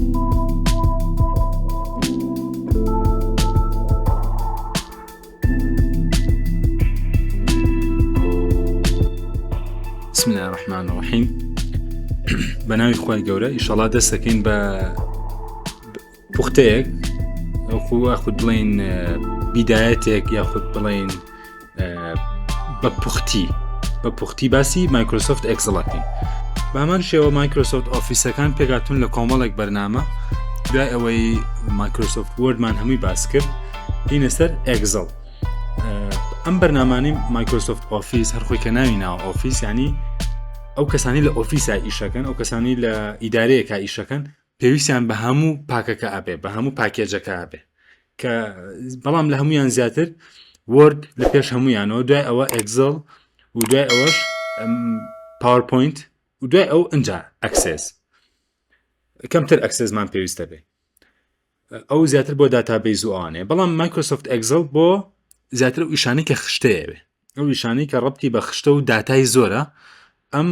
بسم الله الرحمن الرحیم بە ناوی خوای گەورە ئیشەڵا دەست دەکەین بە پوختەیەک ئەوخو یاخود بڵین بیدایەتێک یاخود بڵین بە پوختی بە پوختی باسی Microsoft Excel ەکەین بامان شێوە Microsoft Office ەکان پێکهاتوون لە کۆمەڵێک بەرنامە دوای ئەوەی Microsoft Word مان هەمووی باس کرد دینە سەر Excel ئەم بەرنامانەی Microsoft Office هەرخۆی کە ناوی ناوە Office ینی ئەو کەسانی لە ئۆفیسا ئیشەکەن ئەو کەسانی لە ئیدارەیەکە ئیشەکەن پێویستیان بە هەموو پاکەکە ئەبێ بە هەموو package ەکە ئەبێ کە بەڵام لە هەمویان زیاتر Word لە پێش هەمویانەوە دوای ئەوە Excel و دوای ئەوەش PowerPoint و دوای ئەو ئەجا Access کەمتر Access مان پێویستە بێ ئەو زیاتر بۆ database و ئەوانەیە بەڵام Microsoft Excel بۆ زیاتر ئەو ئیشانەی کە خشتەیەوێ ئەو ئیشانەی کە ڕەبتی بە خشتە و داتای زۆرە ئەم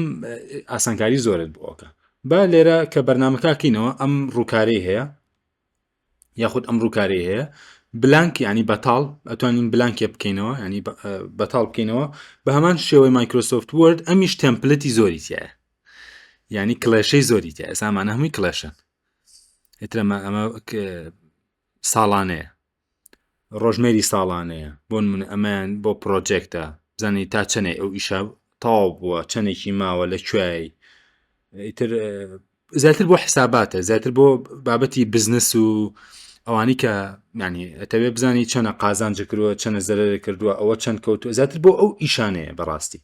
ئاسانکاری زۆرت بۆکە با لێرە کە بەرنمەکەکەینەوە ئەم ڕووکارەی هەیە یاخود ئەم ڕووکارەی هەیە blank ینی بەتاڵ ئەتوانین blank ێ بکەینەوە ینی بەتاڵ بکەینەوە بە هەمان شێوەی Microsoft Word ئەمیش template ی زۆری تایە ینی کڵێشەی زۆری تایە ئێسامانە هەمووی کڵێشن ئیترەمە ئەمە ساڵانەیە ڕۆژمێری ساڵانەیە بۆ من ئەمەیان بۆ project ە بزانانی تا چەنێ ئەو ئیشە تەواو بووە چەندێکی ماوە لە کوێی ئیتر زیاتر بۆ حساباتە زیاتر بۆ بابەتی بزنس و ئەوانی کە ینی ئەتەوێ بزانی چەنە قازانج کردووە چەنە زەرەر کردووە ئەوە چەند کەوتووە زیاتر بۆ ئەو ئیشانەیە بەڕاستی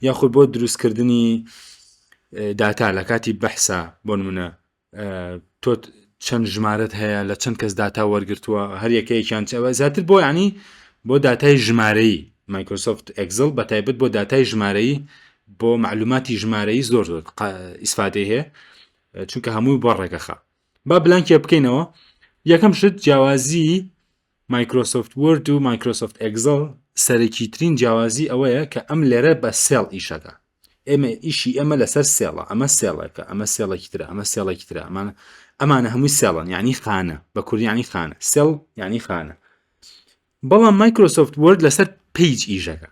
یاخود بۆ دروستکردنی داتا لە کاتی بەحسا بۆ نمونە تۆ چەند ژمارەت هەیە لە چەند کەس داتا وەرگتووە هەر یەکەیەکیان چەوە زیاتر بۆ ینی بۆ داتای ژمارەیی Microsoft Excel بە تایبەت بۆ داتای ژمارەیی بۆ معلوماتی ژمارەیی زۆر زۆر ئیسفادەی هەیە چونکە هەمووی بۆ ڕێگەخە با blank ێ بکەینەوە یەکەم شت جیاوازی Microsoft Word و Microsoft Excel سەرەکیترین جیاوازی ئەوەیە کە ئەم لێرە بە cell ئیشەکە ئێمە ئیشی ئێمە لەسەر cell ە ئەمە cell ێکە ئەمە cell ێکی ترە ئەمە cell ێکی ترە ئەمانە ئەمانە هەمووی cell ن یعنی خانە بە کوردی یعنی خانە cell یعنی خانە بەڵام Microsoft Word لەسەر page ئیشەکە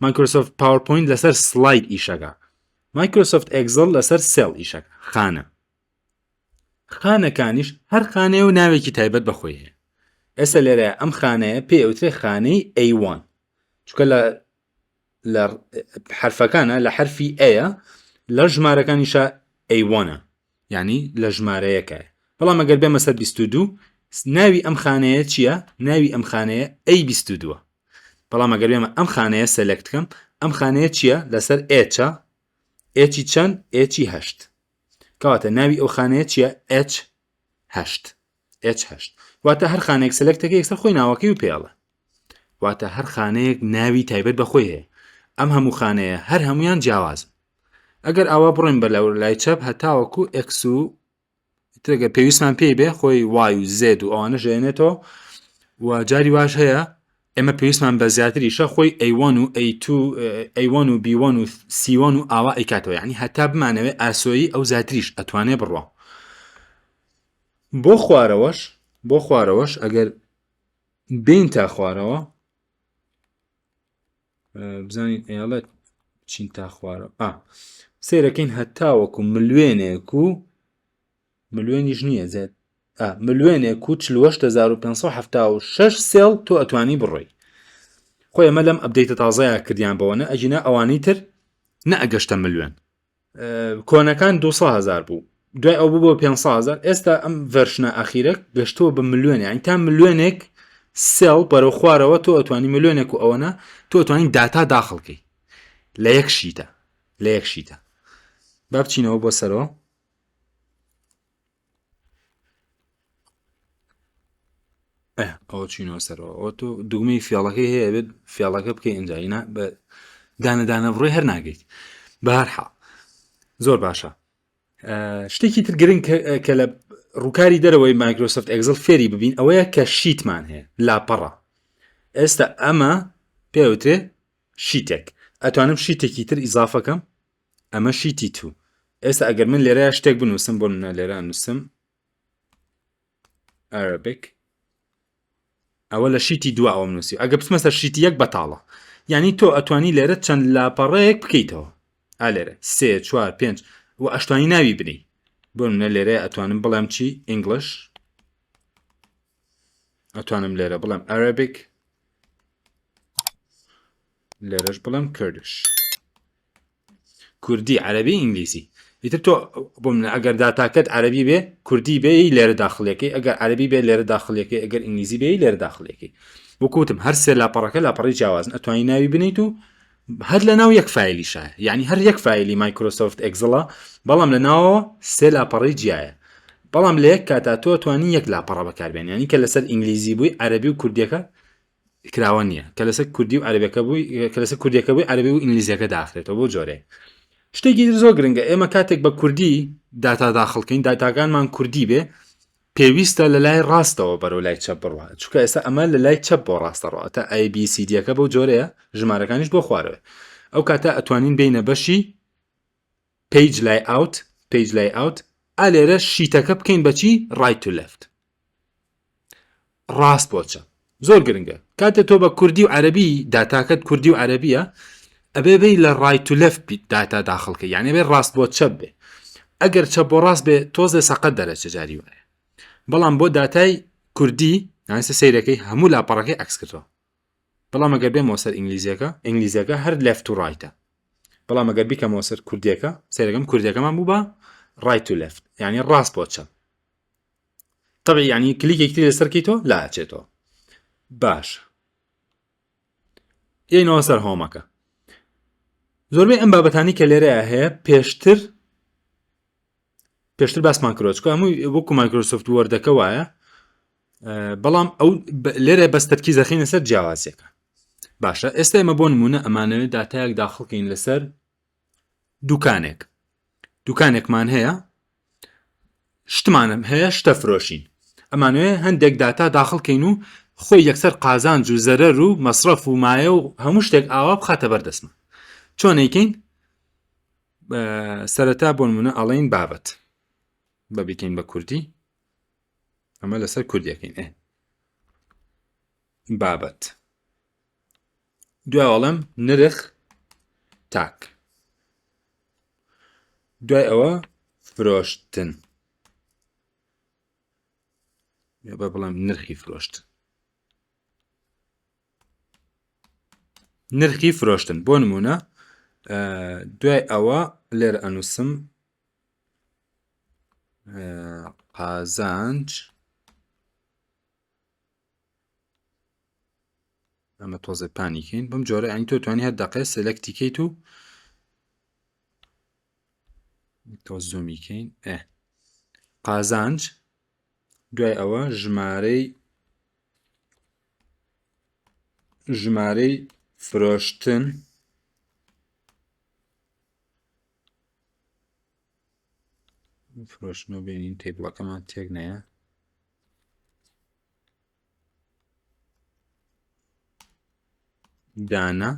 Microsoft PowerPoint لەسەر slide ئیشەکە Microsoft Excel لەسەر cell ئیشەکە خانە خانەکانیش هەر خانەیە و ناوێکی تایبەت بە خۆی هەیە ئێستا لێرە ئەم خانەیە پێ ئەوترێ خانەی A1 چونکە لە لە حرفەکانە لە حرفی ئەیە لە ژمارەکانیشە A1 ە یعنی لە ژمارەیەکە بەڵام ئەگەر بێمە سەر 22 ناوی ئەم خانەیە چییە ناوی ئەم خانەیە A22 بەڵام ئەگەر بێمە ئەم خانەیە select کەم ئەم خانەیە چییە لەسەر H ە H ی چەند H ی هەشت کەواتە ناوی ئەو خانەیە چییە H هەشت H هەشت واتە هەر خانەیەک select ەکە یەکسەر خۆی ناوەکەی و پێڵە واتە هەر خانەیەک ناوی تایبەت بە خۆی هەیە ئەم هەموو خانەیە هەر هەمویان جیاوازن ئەگەر ئاوا بڕۆین بە لای چەپ هەتاوەکو X و ترگە پێویستمان پێی بێ خۆی Y و Z و ئەوانە ژێنێتەوە و جاری واش هەیە ئێمە پێویستمان بە زیاتریشە خۆی A1 و A2 A1 و B1 و C1 و ئاوا ئەیکاتەوە یعنی هەتا بمانەوێ ئاسۆیی ئەو زیاتریش ئەتوانێ بڕوا بۆ خوارەوەش بۆ خوارەوەش ئەگەر بین تا خوارەوە بزانین ئێڵێت چین تا خوارەوە ئا سێرەکەین هەتاوەکو ملیۆنێک و ملیۆنیش نییە زیاد ملیۆنێک و 48576 cell تۆ ئەتوانی بڕۆی خۆی ئەمە لەم update ە تازەیە کردیان بەوەنە ئەگینا ئەوانی تر نەئەگەشتە ملیۆن کۆنەکان 200 هزار بوو دوای ئەو بوو بۆ 500 هزار ئێستا ئەم version ە ئەخیرە گەشتووە بە ملیۆن یانی تا ملیۆنێک cell بەرەو خوارەوە تۆ ئەتوانی ملیۆنێک و ئەوەنە تۆ ئەتوانی داتا داخڵکەی لە یەک sheet ە لە یەک sheet ە با بچینەوە بۆ سەرەوە ئەوە چینەوە سەرەوە ئەوە تۆ دوگمەی فێڵەکەی هەیە بێت فێڵەکە بکەی ئینجا بە دانە دانە بڕۆی هەر ناگەیت بە هەر حاڵ زۆر باشە شتێکی تر گرنگ کە لە ڕووکاری دەرەوەی Microsoft Excel فێری ببین ئەوەیە کە sheet مان هەیە لاپەڕە ئێستا ئەمە پێوترێ sheet ێک ئەتوانم sheet ێکی تر ئیزافەکەم ئەمە sheet ی two ئێستا ئەگەر من لێرە شتێک بنووسم بۆ منە لێرە نووسم. Arabic ئەوە لە sheet ی دوا ئەوم نووسی ئەگە بچمە سەر sheet ی یەک بەتاڵە یعنی تۆ ئەتوانی لێرە چەند لاپەڕەیەک بکەیتەوە ئا لێرە سێ چوار پێنج و ئەشتوانی ناوی بنی بۆ منە لێرە ئەتوانم بڵێم چی English ئەتوانم لێرە بڵێم Arabic لێرەش بڵێم Kurdish کوردی عەربی ئینگلیزی ئیتر تۆ بۆ منە ئەگەر داتاکەت عەربی بێ کوردی بێ لێرە داخلەکەی ئەگەر عەربی بێ لێرە داخلەکەی ئەگەر ئینگلیزی بێ لێرە داخلەکەی وەکوتم هەر سێ لاپەڕەکە لاپەڕی جیاوازن ئەتوانی ناوی بنیت و هەر لە ناو یەک file یشە یعنی هەر یەک file ی Microsoft Excel ە بەڵام لە ناوەوە سێ لاپەڕی جیایە بەڵام لە یەک کاتا تۆ توانی یەک لاپەڕە بەکاربێن یعنی کە لەسەر ئینگلیزی بووی عەربی و کوردیەکە کراوە نییە کە لەسەر کوردی و عەربەکە بووی کە لەسەر کوردیەکە بووی عەربی و ئینگلیزیەکە داخرێتەوە بۆ جۆرێ شتێکی زۆر گرنگە ئێمە کاتێک بە کوردی داتا داخڵکەین داتاکانمان کوردی بێ پێویستە لە لای ڕاستەوە بەرەو لای چەپ بڕوا چونکە ئێستا ئەمە لە لای چەپ بۆ ڕاستە ڕۆ تا A B C D ەکە بەو جۆرەیە ژمارەکانیش بۆ خوارەوە ئەو کاتە ئەتوانین بینە بەشی page layout page layout ئا لێرە sheet ەکە بکەین بەچی right to left ڕاست بۆ چەپ زۆر گرنگە کاتێ تۆ بە کوردی و عەربی داتاکەت کوردی و عەربیە ئەبێ بی لە right to left داتا داخڵکە یانێ بێ ڕاست بۆ چەپ بێ ئەگەر چەپ بۆ ڕاست بێ تۆزێ سەقەت دەرەچە جاری وایە بەڵام بۆ داتای کوردی ئاسە سەیرەکەی هەموو لاپەڕەکەی عکس کردەوە بەڵام ئەگەر بێمەوە سەر ئینگلیزیەکە ئینگلیزیەکە هەر left to right ە بەڵام ئەگەر بیکەمەوە سەر کوردیەکە سەیرەکەم کوردیەکەمان بوو بە right to left یعنی ڕاست بۆ چەپ طبعی یعنی کلیکێکی تری لەسەر کەیتەوە لا ئەچێتەوە باش یینەوە سەر home ەکە زۆربەی ئەم بابەتانی کە لێرەیە هەیە پێشتر پێشتر باسمان کرۆ چکە هەمووی وەکو Microsoft Word ەکە وایە بەڵام ئەو لێرە بەس تەرکیز دەخینە سەر جیاوازیەکە باشە ئێستا ئێمە بۆ نمونە ئەمانەوێت داتایەک داخڵکەین لەسەر دوکانێک دوکانێکمان هەیە شتمانم هەیە شتە فرۆشین ئەمانوێ هەندێک داتا داخڵکەین و خۆی یەکسەر قازانج و زەرەر و مەسرەف و مایە و هەموو شتێک ئاوا بخاتە بەردەستمان چۆنێکین سەرەتا بۆ نمونە ئەڵێن بابەت بە بیکەین بە کوردی ئەمە لەسەر کوردیەکەین ئێ بابەت دوای ئەڵێم نرخ تاک دوای ئەوە فرۆشتن بە بڵێم نرخی فرۆشتن نرخی فرۆشتن بۆ نمونە دوای ئەوە لێرە ئەنووسم قازانج ئەمە تۆزێ پانیکەین بەم جۆرە ئەنی تۆ توانی هەر دەقێ select ی کەیت و تۆ zoom ی کەین ئێ قازانج دوای ئەوە ژمارەی ژمارەی فرۆشتن فرۆشتن و بێنین table ەکەمان تێک نەیە دانە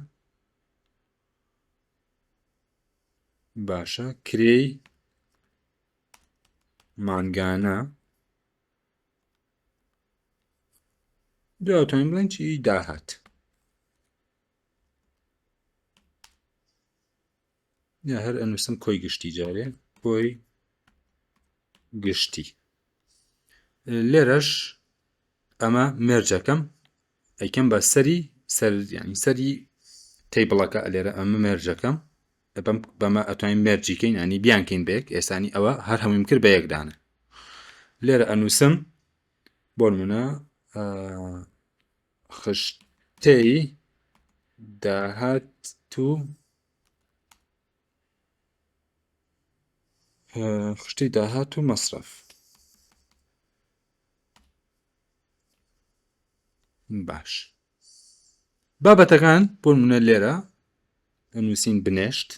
باشە کرێی مانگانە دواتوانین بڵێن چی داهات یا هەر ئەنووسم کۆی گشتی جارێ کۆی گشتی لێرەش ئەمە merge ەکەم ئەیکەم بە سەری سەر ینی سەری table ەکە لێرە ئەمە merge ەکەم بەم بەمە ئەتوانین merge ی کەین ینی بیانکەین بێک ئێسانی ئەوە هەر هەموویم کرد بە یەکدانە لێرە ئەنووسم بۆ نمونە خشتەی داهات و خشتەی داهات و مەسرەف باش بابەتەکان بۆ منە لێرە ئەنووسین بنێشت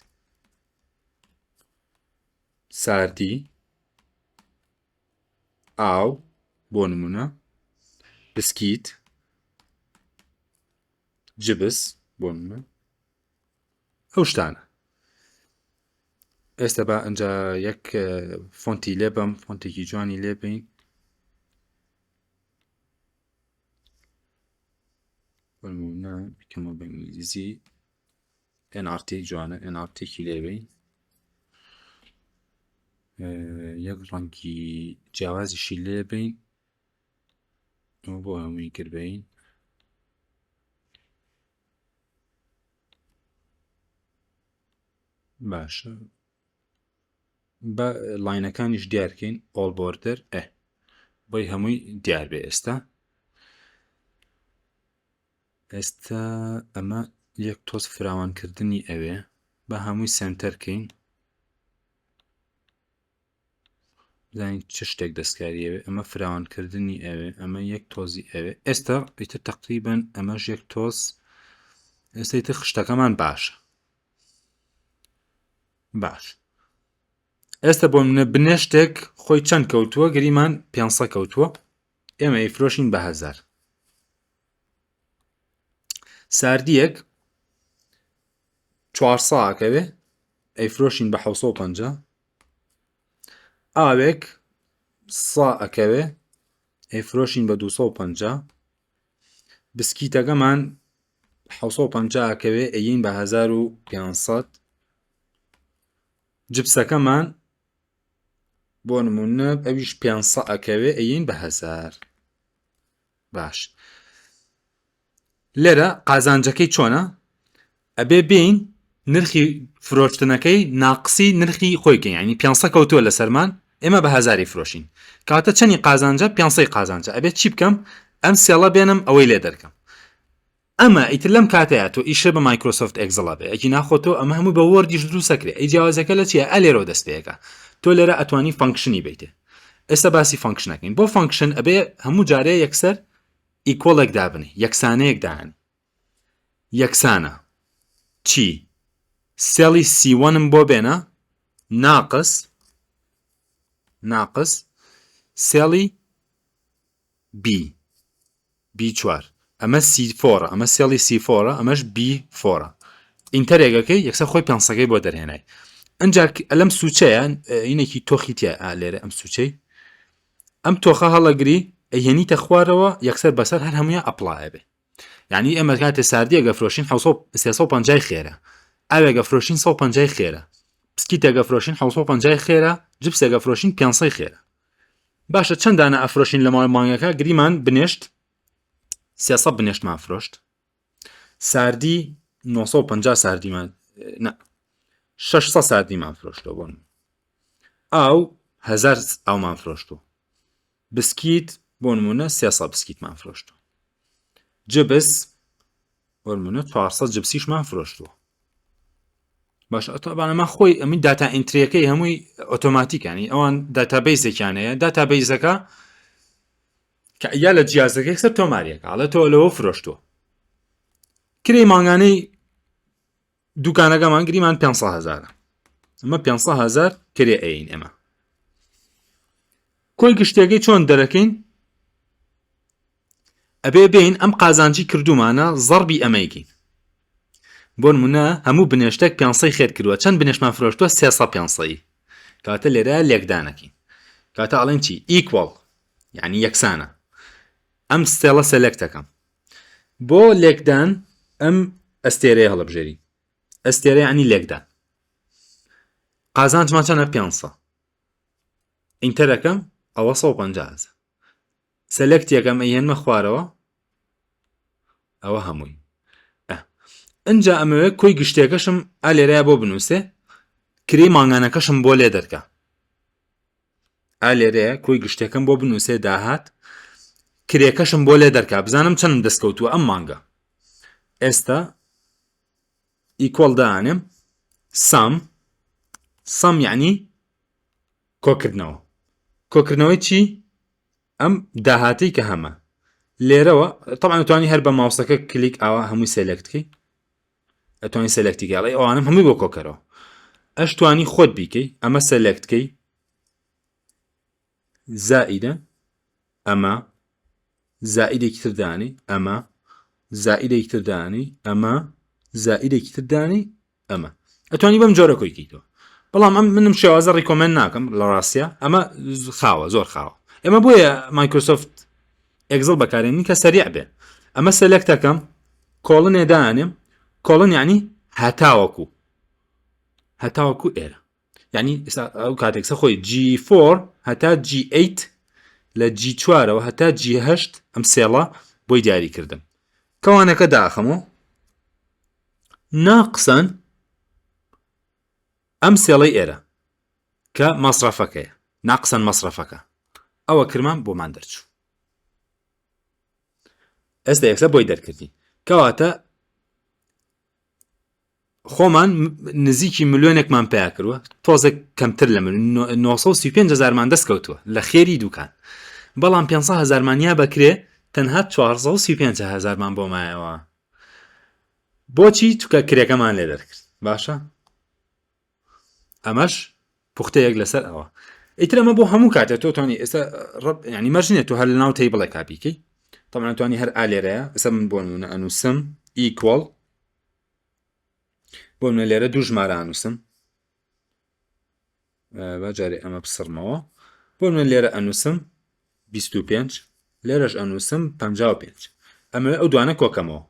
ساردی ئاو بۆ نمونە بسکیت جبس بۆ نمونە ئەو شتانە ئێستا با ئەجا یەک font ی لێ بەم font ێکی جوانی لێ بین. نمونە بکەمەوە بە ئینگلیزی NRT جوانە NRT کی لێبین یەک ڕەنگی جیاوازیشی لێبین ئەوە بۆ هەمووی کردبین باشە با line ەکانیش دیارکەین all border ئە بۆی هەمووی دیار بێ ئێستا ئێستا ئەمە یەک تۆز فراوانکردنی ئەوێ بە هەمووی سنتەرکەین بزانین چ شتێک دەستکاری ئەوێ ئەمە فراوانکردنی ئەوێ ئەمە یەک تۆزی ئەوێ ئێستا ئیتر تقریبن ئەمەش یەک تۆز ئێستا ئیتر خشتەکەمان باشە باش ئێستا بۆ منە بنێشتێک خۆی چەند کەوتووە گریمان 500 کەوتووە ئێمە ئەیفرۆشین بە هزار ساردیەک 400 ئەکەوێ ئەیفرۆشین بە 750 ئاوێک سا ئەکەوێ ئەیفرۆشین بە 250 بسکیتەکەمان 750 ئەکەوێ ئەیین بە 1500 جپسەکەمان بۆ نمونە ئەویش 500 ئەکەوێ ئەیین بە 1000 باش لێرە قازانجەکەی چۆنە ئەبێ بین نرخی فرۆشتنەکەی ناقسی نرخی خۆی کەین ینی 500 کەوتووە لەسەرمان ئێمە بە هزاری فرۆشین کاتە چەنی قازانجە 500 قازانجە ئەبێت چی بکەم ئەم cell ە بێنم ئەوەی لێ دەرکەم ئەمە ئیتر لەم کاتەیە تۆ ئیشە بە مایکرۆسۆفت Excel ە بێ ئەگی ناخۆ تۆ ئەمە هەموو بە Word یش دروستەکرێ ئەی جیاوازەکە لە چیە ئە لێرەوە دەست پێەکە تۆ لێرە ئەتوانی function ی بیتێ ئێستا باسی function ەکەین بۆ function ئەبێ هەموو جارێ یەکسەر equal ێک دابنێ یەکسانەیەک دانێ یەکسانە چی cell ی C one م بۆ بێنە ناقس ناقس cell ی B B چوار ئەمە C four ە ئەمە cell ی C four ە ئەمەش B four ە enter ێکەکەی یەکسەر خۆی پێنسەکەی بۆ دەرهێنای ئەجا لەم سوچەیە اینێکی تۆخی تیا لێرە ئەم سوچەی ئەم تۆخە هەڵەگری ئەهێنیتە خوارەوە یەکسەر بەسەر هەر هەموویان apply ە بێ یعنی ئێمە کاتێ ساردیەگە فرۆشین 350 خێرە ئاوێگە فرۆشین 150 خێرە پسکیتێگە فرۆشین 750 خێرە جپسێگە فرۆشین 500 خێرە باشە چەند دانە ئەفرۆشین لە ماوەی مانگەکە گریمان بنێشت 300 بنێشتمان فرۆشت ساردی 950 ساردیمان نە 600 ساردیمان فرۆشتەوە بۆن ئاو هزار ئاومان فرۆشتوە بسکیت بۆ نمونە 300 بسکیتمان فرۆشتوە جبس بۆ نمونە 400 جبسیشمان فرۆشتووە باش ئەتوانەمە خۆی ئەمین data entry ەکەی هەمووی ئۆتۆماتیکانی ئەوان database ێکیان هەیە database ەکە کە یا لە جیازەکەی سەر تۆماریەکە ئەڵێ تۆ لەوە فرۆشتووە کرێی مانگانەی دوکانەکەمان گریمان 500 هزارە ئەمە 500 هزار کرێ ئەین ئێمە کۆی گشتەکەی چۆن دەرەکەین ئەبێ بین ئەم قازانجی کردومانە زەربی ئەمەیکەین بۆ نمونە هەموو بنێشتێک پێ خێر کردووە چەند بنێشمان فرۆشتووە سێ پێ کاتە لێرە لێکدانەکەین کاتە ئەڵێن چی equal یعنی یەکسانە ئەم cell ە select ەکەم بۆ لێکدان ئەم ئەستێرەیە هەڵبژێری ئەستێرە ینی لێکدان قازانجمان چەنە 500 enter ەکەم ئەوە 150 select ەکەم ئەیهێنمە خوارەوە ئەوە هەمووی ئەجا ئەمەوێت کۆی گشتێکەشم ئا لێرەیە بۆ بنووسێ کرێی مانگانەکەشم بۆ لێ دەرکە ئا لێرەیە کۆی گشتەکەم بۆ بنووسێ داهات کرێکەشم بۆ لێ دەرکا بزانم چەندم دەستکەوتووە ئەم مانگە ئێستا equal دانێم sum sum یعنی کۆکردنەوە کۆکردنەوەی چی ئەم داهاتی کە هەمە لێرەوە طبعا توانی هەر بە ماوسەکە کلیک ئاوا هەمووی select کەی ئەتوانی select ی گەڵی ئەوانم هەمووی بۆ کۆکەرەوە ئەش توانی خۆت بیکەی ئەمە select کەی زائیدە ئەمە زائیدێکی تر دانی ئەمە زائیدێکی تر دانی ئەمە زائیدێکی تر دانی ئەمە ئەتوانی بەم جۆرە کۆی کەیتەوە بەڵام ئەم منم شێوازە recommend ناکەم لە ڕاستە ئەمە خاوە زۆر خاوە ئێمە بۆیە مایکرۆسۆفت Excel بەکارێنین کە سەریع بێ ئەمە select ەکەم. colon ێ دانێم colon یعنی هەتاوەکو هەتاوەکو ئێرە یعنی ئەو کاتێک سە خۆی G4 هەتا G8 لە G4ەوە هەتا G8 ئەم cell ە بۆی دیاری کردم کەوانەکە داخەمەوە ناقسان ئەم cell ەی ئێرە کە مەسرەفەکەیە ناقسەن مەسرەفەکە ئەوە کرمان بۆمان دەرچوو ئێستا یەکسەر بۆی دەرکردین کەواتە خۆمان نزیکی ملیۆنێکمان پیا کردووە تۆزێک کەمتر لە من 935 هزارمان دەست کەوتووە لە خێری دوکان بەڵام 500 هزارمان یا بەکرێ تەنها 435 هزارمان بۆ مایەوە بۆچی چکە کرێکەمان لێ دەرکرد باشە ئەمەش پوختەیەک لەسەر ئەوە ئیتر ئەمە بۆ هەموو کاتێ تۆ توانی ئێستا ڕەب ینی مەرج نییە تۆ هەر لە ناو table ێکا بیکەی طبعا توانی هەر ئالێرەیە ئێستا من بۆ نمونە ئەنووسم equal بۆ منە لێرە دوو ژمارە ئەنووسم با جارێ ئەمە بسڕمەوە بۆ منە لێرە ئەنووسم 25 لێرەش ئەنووسم 55 ئەمە ئەو دوانە کۆکەمەوە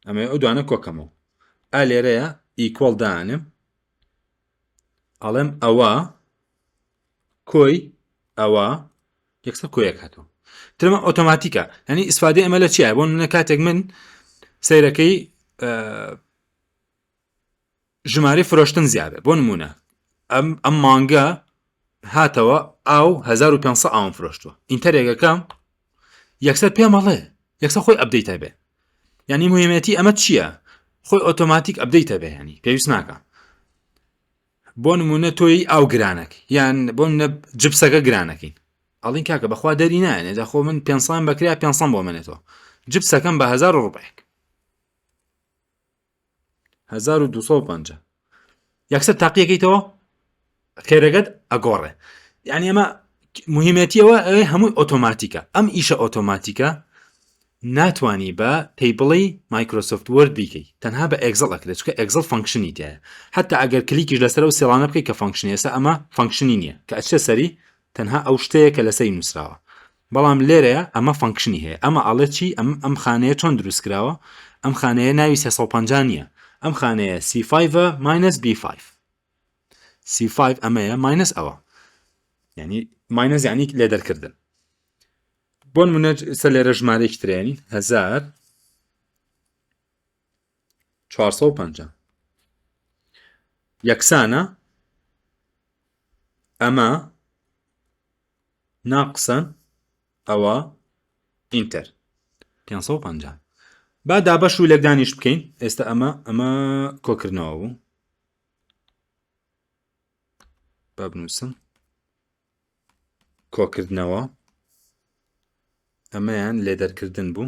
ئەمەوێ ئەو دوانە کۆکەمەوە ئا لێرەیە equal دانێم ئەڵێم ئەوە کۆی ئەوە یەکسەر کۆیەک هاتوو ترمە ئۆتۆماتیکە هەنی ئیسفادەی ئەمە لە چیە بۆ منە کاتێک من سەیرەکەی ژمارەی فرۆشتن زیابێ بۆ نمونە ئەم ئەم مانگە هاتەوە ئاو 1500 ئاوم فرۆشتووە enter ێکەکەم یەکسەر پێمەڵێ یەکسەر خۆی update ە بێ یعنی مهمەتی ئەمە چییە خۆی ئۆتۆماتیک update ە بێ ینی پێویست ناکە بۆ نمونە تۆی ئاو گرانەک یان بۆ منە جپسەکە گرانەکەین ئەڵین کاکە بەخوا دەری نایەنێ جاخۆ من 500 بەکریا 500 بۆ منێتەوە جپسەکەم بە هزار ڕوبێک 1250 یەکسەر تاقیەکەیتەوە خێرەکەت ئەگۆڕێ یعنی ئەمە مهمەتیەوە ئەوێ هەمووی ئۆتۆماتیکە ئەم ئیشە ئۆتۆماتیکە ناتانی بە table ی Microsoft Word بیکەی تەنها بە Excel ئەکرێت چکە Excel function ی تایە حتا ئەگەر کلیکیش لەسەر و cell انە بکەیت کە function ی ئێستا ئەمە function ی نییە کە ئەچێ سەری تەنها ئەو شتەیە کە لەسەری نووسراوە بەڵام لێرەیە ئەمە function ی هەیە ئەمە ئەڵێ چی ئەم ئەم خانەیە چۆن دروست کراوە ئەم خانەیە ناوی 350 نییە ئەم خانەیە C5 minus B5 C5 ئەمەیە minus ئەوە یعنی minus یعنی لێ دەرکردن بۆ نمونە سەر لێرە ژمارەیەکی ترێنی 1450 یەکسانە ئەمە ناقسەن ئەوە enter 550 با دابەش و لێکدانیش بکەین ئێستا ئەمە ئەمە کۆکردنەوە بوو با بنووسم کۆکردنەوە ئەمەیان لێدەرکردن بوو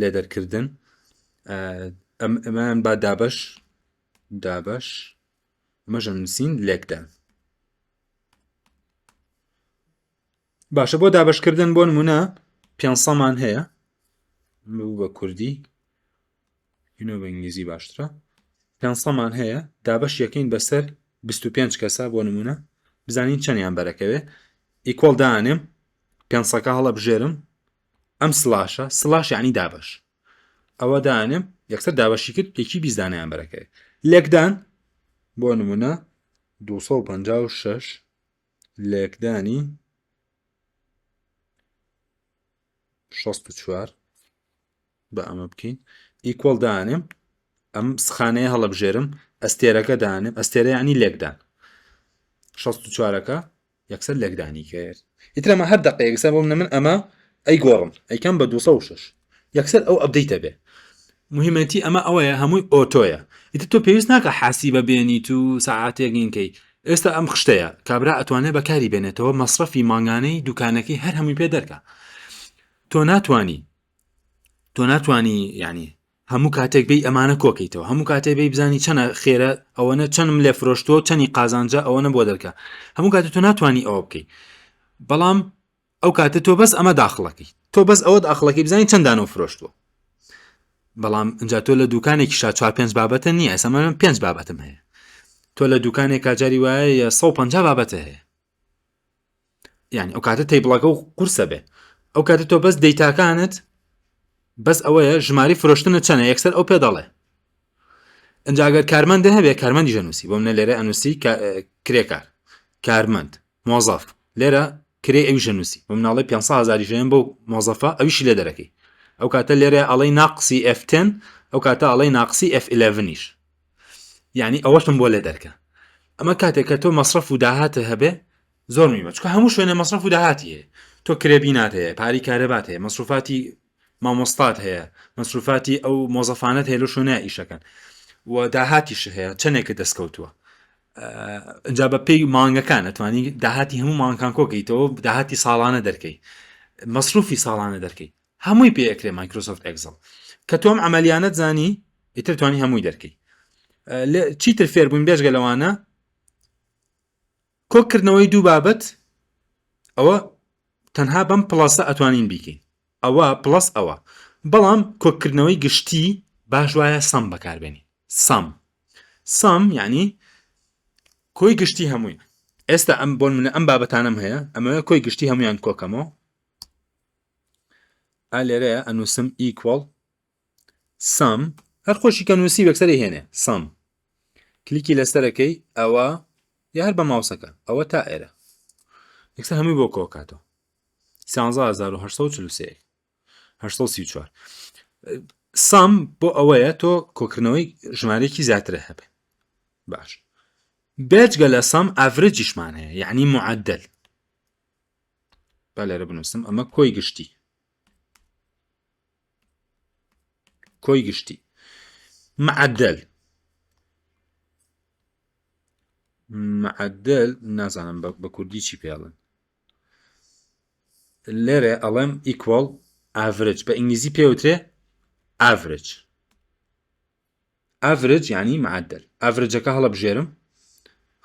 لێدەرکردن ئەمەیان با دابەش دابەش ئەمەش نووسین لێکدان باشە بۆ دابشکردن بۆ نمونە پێمان هەیە بوو بە کوردی هینۆ بە ئینگلیزی باشترە پێمان هەیە دابش یەکەین بەسەر 25 کەسە بۆ نمونە بزانین چەندیان بەرەکەوێ equal دانێم پێنسەکە هەڵە بژێرم ئەم slash ە slash یعنی دابش ئەوە دانێم یەکسەر دابەشی کرد یەکی 20 دانیان بەرەکەوێت لێکدان بۆ نمونە 256 لێکدانی 64 بە ئەمە بکەین equal دانێم ئەم سخانەیە هەڵەبژێرم ئەستێرەکە دانێم ئەستێرە ینی لێکدان 64ەکە یەکسەر لێکدانی کرد ئیتر ئەمە هەر دقەیەک یەکسەر بۆ منە من ئەمە ئەی گۆڕم ئەیکەم بە 206 یەکسەر ئەو update ە بێ مهمەتی ئەمە ئەوەیە هەمووی auto یە ئیتر تۆ پێویست ناکە حاسیبە بێنیت و سەعاتێک نینکەی ئێستا ئەم خشتەیە کابرا ئەتوانێت بەکاری بێنێتەوە مەسرەفی مانگانەی دوکانەکەی هەر هەمووی پێ دەرکە تۆ ناتوانی تۆ ناتوانی یعنی هەموو کاتێک بێی ئەمانە کۆکەیتەوە هەموو کاتێ بێی بزانی چەنە خێرە ئەوەنە چەنم لێ فرۆشتووە چەنی قازانجە ئەوەنە بۆ دەرکە هەموو کاتێ تۆ ناتوانانی ئەوە بکەی بەڵام ئەو کاتە تۆ بەس ئەمە داخڵەکەی تۆ بەس ئەوە داخڵەکەی بزانین چەند دانەوە فرۆشتووە بەڵام اینجا تۆ لە دوکانێکی شا چوار پێنج بابەتە نییە ئێستا من پێنج بابەتم هەیە تۆ لە دوکانێک کاجاری وایە 150 بابەتە هەیە یعنی ئەو کاتە table ەکە و قورسە بێ ئەو کاتە تۆ بەس data کانت بەس ئەوەیە ژماری فرۆشتنە چەنە یەکسەر ئەو پێ دەڵێ ئەجا ئەگەر کارمەندە هەبێ کارمەندی ژەنووسی بۆ منە لێرە ئەنووسی کرێکار کارمەند مۆزەف لێرە کرێ ئەوی ژەنووسی بۆ مناڵی 500 هزاری ژێن بۆ مۆزەفە ئەویشی لێ دەرەکەی ئەو کاتە لێرە ئەڵەی ناقسی F10 ئەو کاتە ئەڵەی ناقسی F11یش یعنی ئەوەشم بۆ لێ دەرکە ئەمە کاتێک کە تۆ مەصرف و داهاتە هەبێ زۆر میمە چکە هەموو شوێنە مەصرف و داهاتی هەیە تۆ کرێبینات هەیە پاری کارەبات هەیە مەسروفاتی مامۆستات هەیە مەسروفاتی ئەو مۆزەفانەت هەیە لە شوێنە ئیشەکەن و داهاتیش هەیە چەندێکە دەستکەوتووە ئەجا بە پێی مانگەکان ئەتوانی داهاتی هەموو مانگان کۆکەیتەوە داهاتی ساڵانە دەرکەی مەسروفی ساڵانە دەرکەی هەمووی پێ ئەکرێ مایکرۆسۆفت ئێکسڵ کە تۆم عملیانەت زانی ئیتر توانی هەمووی دەرکەی چیتر فێربووین بێژگە لەوانە کۆکردنەوەی دوو بابەت ئەوە تەنها بەم plus ە ئەتوانین بیکەین ئەوە plus ئەوە بەڵام کۆکردنەوەی گشتی باش وایە sum بەکاربێنی sum sum یعنی کۆی گشتی هەمووی ئێستا ئەم بۆن منە ئەم بابەتانم هەیە ئەمەوێ کۆی گشتی هەمویان کۆکەمەوە ئا لێرەیە ئەنووسم equal sum هەر خۆشی کە نووسی وەکسەری هێنێ sum کلیکی لەسەرەکەی ئەوە یا هەر بە ماوسەکە ئەوە تا ئێرە یەکسەر هەمووی بۆ کۆکاتەوە 13843 834 sum بۆ ئەوەیە تۆ کۆکردنەوەی ژمارەیەکی زیاترە هەبێ باش بێجگە لە sum average یشمان هەیە یعنی معدل با لێرە بنووسم ئەمە کۆی گشتی کۆی گشتی معدل معدل نازانم بە کوردی چی پێڵن لێرە ئەڵێم equal average بە ئینگلیزی پێوترێ average average یعنی معدل average ەکە هەڵەبژێرم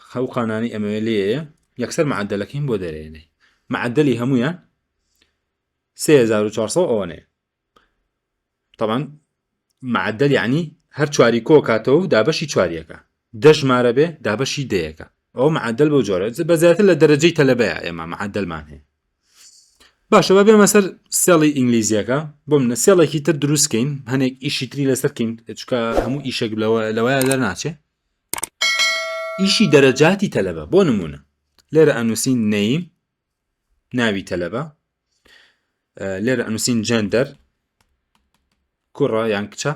خەو خانانی ئەمەوێ لێیە یەکسەر معدلەکەیم بۆ دەرێنێ معدلی هەمویان 3400 ئەوەنەیە طبعا معدل یعنی هەر چواری کۆ کاتەوە و دابەشی چواریەکە دە ژمارە بێ دابەشی دەیەکە ئەو معدل بەو جۆرە بە زیاتر لە دەرەجەی تەلەبەیە ئێمە معدلمان هەیە باشە بە بێمە سەر cell ی ئینگلیزیەکە بۆ منە cell ێکی تر دروستکەین هەنێک ئیشی تری لەسەرکەین چکە هەموو ئیشێک لەوە لەوەیە دەرناچێ ئیشی دەرەجاتی تەلەبە بۆ نمونە لێرە ئەنووسین name ناوی تەلەبە لێرە ئەنووسین gender کوڕە یان کچە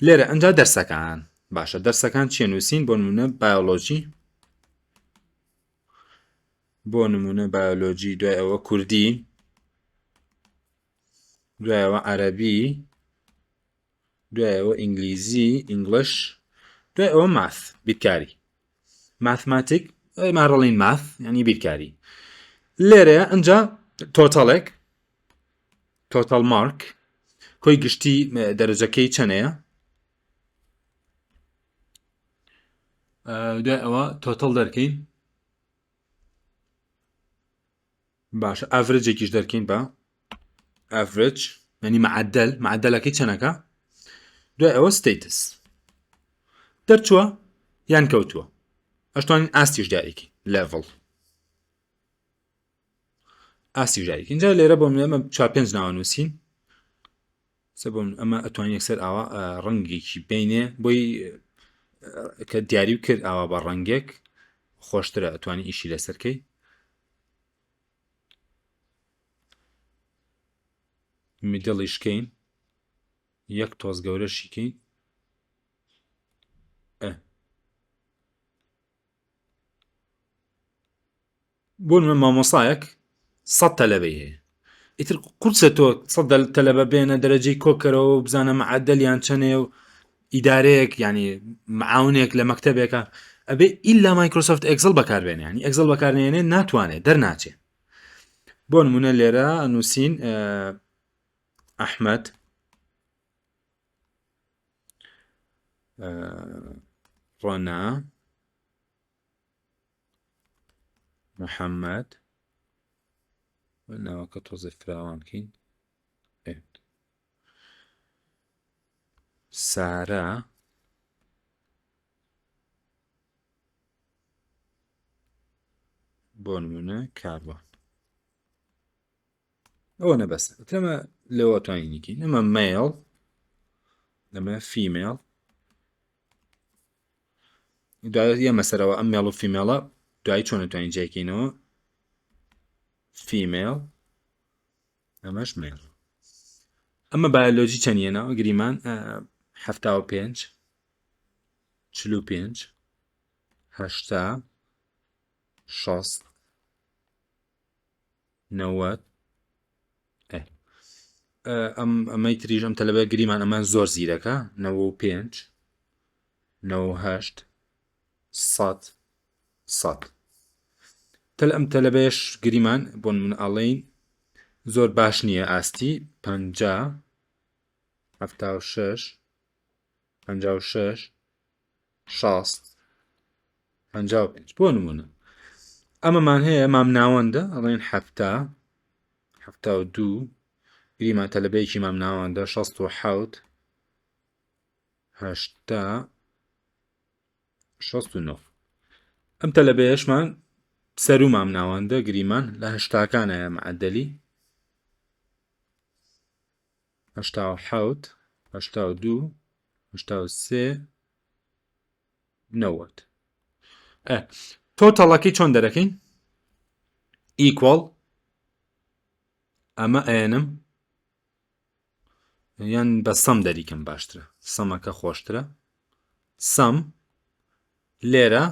لێرە ئەجا دەرسەکان باشە دەرسەکان چیە نووسین بۆ نمونە بایۆلۆجی بۆ نمونە بایۆلۆجی دوای ئەوە کوردی دوایەوە عەربی دوایەوە ئینگلیزی English دوای ئەوە math بیرکاری mathematic ماڕڵین math ینی بیرکاری لێرەیە ئەجا total ێک total mark کۆی گشتی دەرەجەکەی چەنەیە دوای ئەوە total دەرکەین باشە average ێکیش دەرکەین بە average ینی معدل معدلەکەی چەنەکە دوای ئەوە status دەرچووە یان کەوتووە ئەشتوانین ئاستیش دیاریکەین level ئاستی ژاریک اینجا لێرە بۆ ئەمە چوار پێنج ناوە نووسین سە بۆ ئەمە ئەتوانین یەکسەر ئاوا ڕەنگێکی بینێ بۆی کە دیاری کرد ئاوا بە ڕەنگێک خۆشترە ئەتوانی ئیشی لەسەرکەی middle یشکەین یەک تۆز گەورەشیکەین بۆ نمونە مامۆسایەک سە تەلەبەی هەیە ئیتر قورسە تۆ سە تەلەبە بێنە دەرەجەی کۆکەرەوە و بزانە معدلیان چەنێ و ئیدارەیەک ینی معاونێک لە مەکتتەبێکە ئەبێ ئیلا مایکرۆسۆفت ئێکسڵ بەکاربێنێ ینی ئێکسڵ بەکارنێنێ ناتوانێت دەرناچێ بۆ نمونە لێرە نووسین ئەحمد ڕۆنا محەممەد ناوەکە تۆزێ فراوانکەین سارا بۆ نمونە کاروان. ئەوە نەبەسە ئەمە لەوە توانینیکەین ئەمە male ئەمە female دوای یەمە سەرەوە ئەم male و female ە دوای چۆن توانین جێکەینەوە female ئەمەش male. ئەمە بایۆلۆجی چەند یەناوە گریمان 75 45 80 60 90 ئەم ئەمەی تریش ئەم تەلەبە گریمان ئەمە زۆر زیرەکە 95 98 سەد سەد تەل ئەم تەلەبەیەش گریمان بۆ من ئەڵێین زۆر باش نییە ئاستی 50 76 56 60 55 بۆ نمونە ئەمەمان هەیە مام ناوەندە ئەڵێن هەفتا 72 گریمان تەلەبەیەکی مام ناوەندە 67 هەشتا 69 ئەم تەلەبەیەشمان سەرو مام ناوەندە گریمان لە هەشتاکانە معدلی 87 82 83 90 total ەکەی چۆن دەرەکەین equal ئەمە ئەیەنم یان بە sum دەریکەم باشترە sum ەکە خۆشترە sum لێرە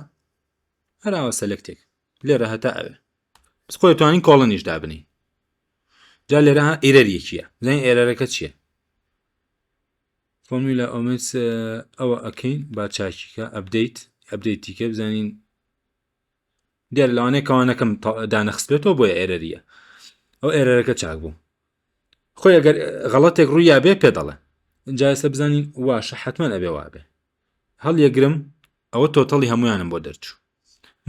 هەراوە select ێک لێرە هەتا ئەوێ بس خۆی توانین colon یش دابنی جا لێرە error یەکیە زین error ەکە چییە؟ فۆرمیولا ئۆمێت ئەوە ئەکەین با چاکیکە update update ی کە بزانین دیارە لەوانەیە کەوانەکەم دانەخستبێتەوە بۆیە error یە ئەو error ەکە چاک بوو خۆی ئەگەر غەڵەتێک ڕوویا بێ پێ دەڵێ جا ئێستا بزانین واشە حتمما ئەبێ وابێ هەڵیەگرم ئەوە total ی هەمویانم بۆ دەرچوو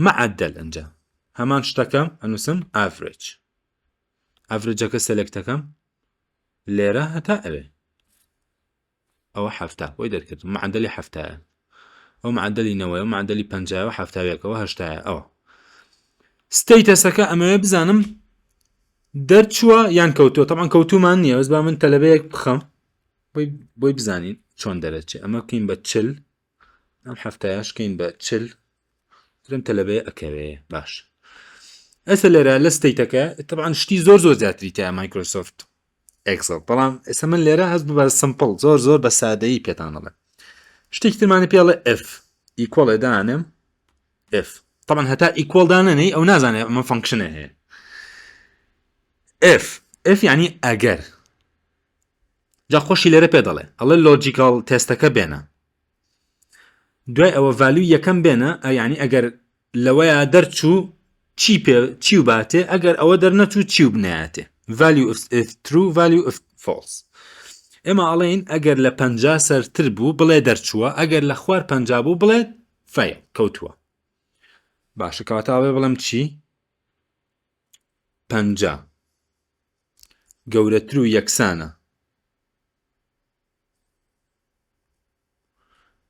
معدل ئەنجا هەمان شتەکەم ئەنووسم average average ەکە select ەکەم لێرە هەتا ئەوێ ئەوە 70 بۆی دەرکرد معدلی هەفتایە ئەو معدلی نەوەیە معدلی پەنجایەوە هەفتاوێکەوە هەشتایە ئەوە status ەکە ئەمەوێ بزانم دەرچووە یان کەوتووە تەمان کەوتومان نییە بەس با من تەلەبەیەک بخەم بۆی بزانین چۆن دەرەچێ ئەمە بکەین بە چل ئەم هەفتایەش کەین بە چل ترم تەلەبەیە ئەکەوێ باش ئێستا لێرە لە state ەکە طبعا شتی زۆر زۆر زیاتری تیا مایکرۆسۆفت ئێکسڵ بەڵام ئێستا من لێرە هەست بە simple زۆر زۆر بە سادەیی پێتان دەڵێم شتێکی ترمانە پێڵێ if equal ێ دانێم if طبعا هەتا equal دانەنەی ئەو نازانێت ئەمە function ە هەیە if if یعنی ئەگەر جا خۆشی لێرە پێ دەڵێ ئەڵێ logical test ەکە بێنە دوای ئەوە value یەکەم بێنە یعنی ئەگەر لەوەیا دەرچوو چی پێ چی و باتێ ئەگەر ئەوە دەرنەچوو چی و بناتێ value if, if true value if false ئێمە ئەڵێین ئەگەر لە 50 سەرتر بوو بڵێ دەرچووە ئەگەر لە خوار 50 بوو بڵێت fail کەوتووە باشە کەواتە ئەوێ بڵێم چی 50 گەورەتر و یەکسانە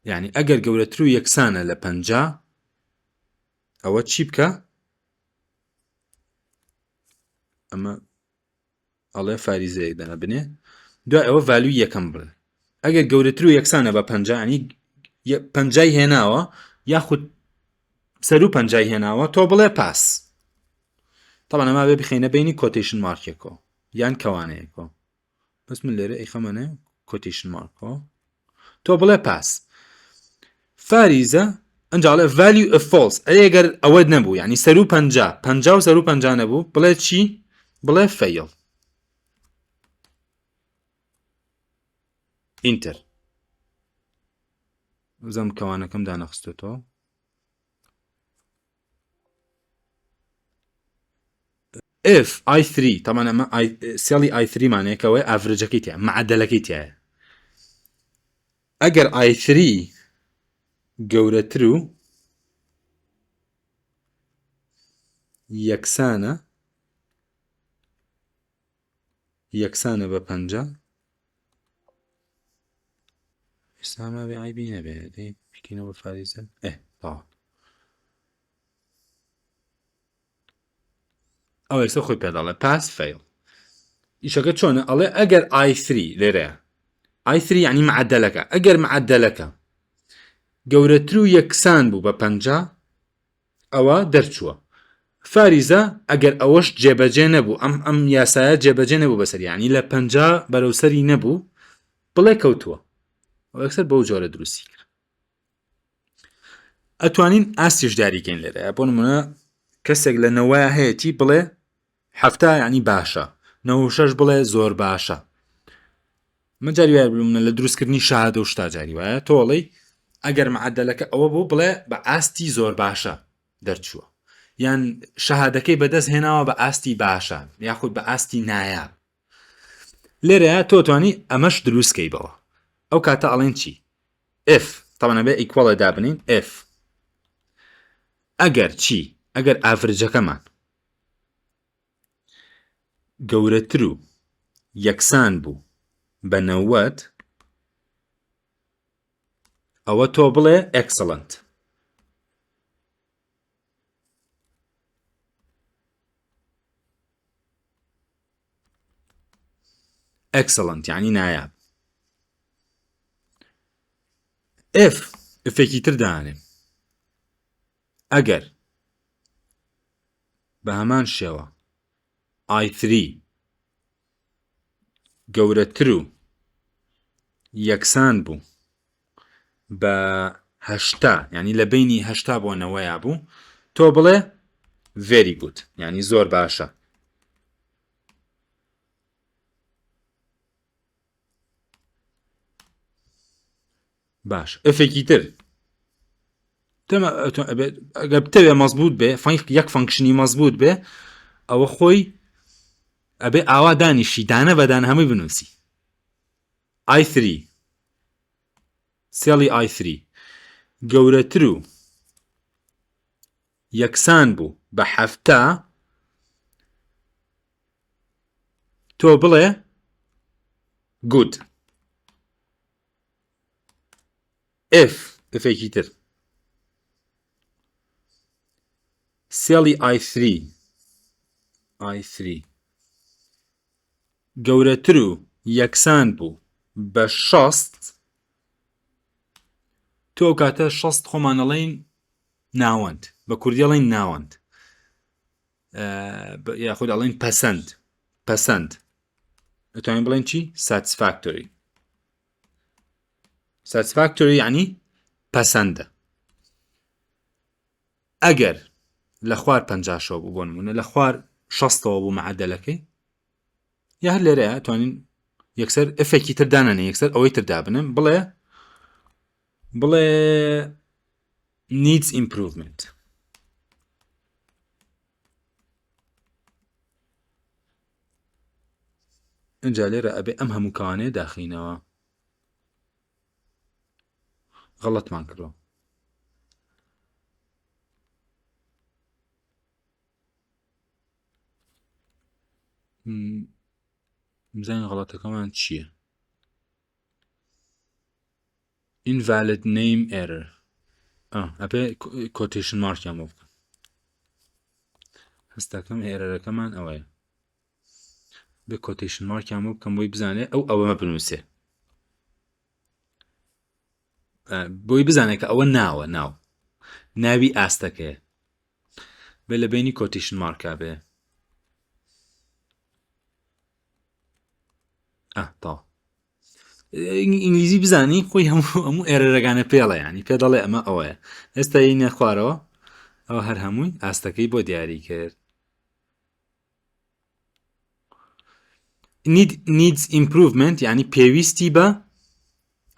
یعنی ئەگەر گەورەتر و یەکسانە لە 50 ئەوە چی بکە ئەمە ئەڵێ فاریزەیەک دەنە بنێ دوای ئەوە value ی یەکەم بڵێ ئەگەر گەورەتر و یەکسانە بە پەنجانی پەنجای هێناوە یاخود سەرو پەنجای هێناوە تۆ بڵێ pass طبعا ئەما بێ بخینە بینی quotation mark ێکەوە یان کەوانەیەکەوە بەس من لێرە ئەیخەمەنێ quotation mark ۆ تۆ بڵێ pass فاریزە ئەنجاڵێ value if false ئەگەر ئەوە نەبوو ینی سەرو پەنجا پەنجا و سەرو پەنجا نەبوو بڵێ چی بڵێ fail enter بزانم کەوانەکەم دانەخستێتەوە if I3 تەمان ئەمە cell ی I3 مانەیەکەوەی average ەکەی تیا معدلەکەی تایە ئەگەر I3 گەورەتر و یەکسانە یەکسانە بە پەنجا ئێستا بێ عیبی نەبێ بکەینەوە فاریزە ئێ تەواو ئەو ئێستا خۆی پێ دەڵێ pass fail. ئیشەکە چۆنە ئەڵێ ئەگەر I3 لێرەیە I3 یعنی معدلەکە ئەگەر معدلەکە گەورەتر و یەکسان بوو بە 50 ئەوە دەرچووە فاریزە ئەگەر ئەوەش جێبەجێ نەبوو ئەم ئەم یاسایە جێبەجێ نەبوو بەسەر یعنی لە 50 بەرەو سەری نەبوو بڵێ کەوتووە یەکسەر بەو جۆرە دروستی کرد ئەتوانین ئاستیش دیاریکەین لێرە بۆ نمونە کەسێک لە نەوەیە هەیەتی بڵێ هەفتا یعنی باشە 96 بڵێ زۆر باشە من جاری وایە بڵێم لە دروستکردنی شەهادە و شتا جاری وایە تۆڵی ئەگەر معدلەکە ئەوە بوو بڵێ بە ئاستی زۆر باشە دەرچووە یان شەهادەکەی بەدەست هێناوە بە ئاستی باشە یاخود بە ئاستی نایاب لێرە تۆ توانی ئەمەش دروستکەی بەوە ئەو کاتە ئەڵێن چی if طبعا ئەبێ equal ە دابنین if ئەگەر چی ئەگەر average ەکەمان گەورەتر و یەکسان بوو بە 90 ئەوە تۆ بڵێ excellent excellent یعنی نایاب if if ێکی تر دانێ ئەگەر بە هەمان شێوە I3 گەورەتر و یەکسان بوو بە هەشتا یعنی لە بینی هەشتا بۆ نەوەیا بوو تۆ بڵێ very good یعنی زۆر باشە باش if ێکی تر ئەگەر بتەوێ مەزبوط بێ یەک function ی مەزبوط بێ ئەوە خۆی ئەبێ ئاوا دانیشی دانە بەدان هەمووی بنووسی I3 cell ی I3 گەورەتر و یەکسان بوو بە هەفتا تۆ بڵێ good if if ێکی تر cell ی I3 I3 گەورەتر و یەکسان بوو بە 60 تۆ ئەو کاتە 60 خۆمان ئەڵێین ناوەند بە کوردی ئەڵێن ناوەند یاخود ئەڵێن پەسەند پەسەند ئەتوانین بڵێن چی satisfactory satisfactory یعنی پەسەندە ئەگەر لە خوار پەنجاشەوە بوو بۆ نمونە لە خوار شەستەوە بوو معدلەکەی یا هەر لێرەیە توانین یەکسەر if ێکی تر دانەنێ یەکسەر ئەوەی تر دابنم بڵێ بڵێ needs improvement ئینجا لێرە ئەبێ ئەم هەموو کەوانەیە داخینەوە غەڵەتمان کردوە بزانین غەڵەتەکەمان چییە invalid name error ئەبێ quotation mark یان بۆ بکەم هەستەکەم error ەکەمان ئەوەیە بێ quotation mark یان بۆ بکەم بۆی بزانێ ئەو ئەوەمە بنووسێ بۆی بزانێت کە ئەوە ناوە ناو ناوی ئاستەکەیە بێ لە بینی quotation mark ا بێ تا ئینگلیزی بزانی خۆی هەموو هەموو error ەکانە پێڵە ینی پێ دەڵێ ئەمە ئەوەیە ئێستا یینە خوارەوە ئەوە هەر هەمووی ئاستەکەی بۆ دیاری کرد need needs improvement یعنی پێویستی بە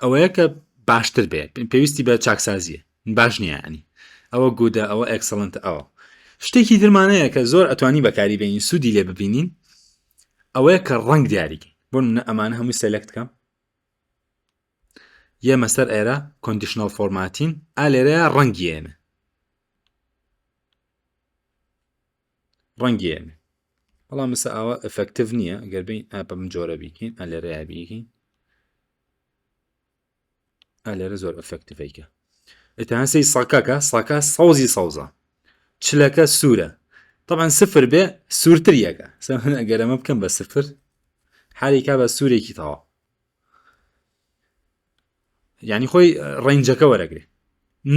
ئەوەیە کە باشتر بێت پێویستی بە چاکسازیە باش نییە ینی ئەوە good ە ئەوە excellent ئەوە شتێکی درمانەیە کە زۆر ئەتوانی بەکاری بێنین سوودی لێ ببینین ئەوەیە کە ڕەنگ دیاریکەین بۆ نمونە ئەمانە هەمووی select کەم یەمە سەر ئێرە conditional formatting ئا لێرەیە ڕەنگی ئێمە ڕەنگی ئێمە بەڵام مسە ئاوا effective نییە گەر بین ئا بەم جۆرە بیکەین ئا لێرەیە بیکەین ئا لێرە زۆر effective ەیکە ئەتان سەی سەکەکە سەکە سەوزی سەوزە چلەکە سوورە طبعا سفر بێ سوورتر یەکە ئەگەر ئەمە بکەم بە سفر. حالیکا بە سوورێکی تەواو یعنی خۆی range ەکە وەرەگرێ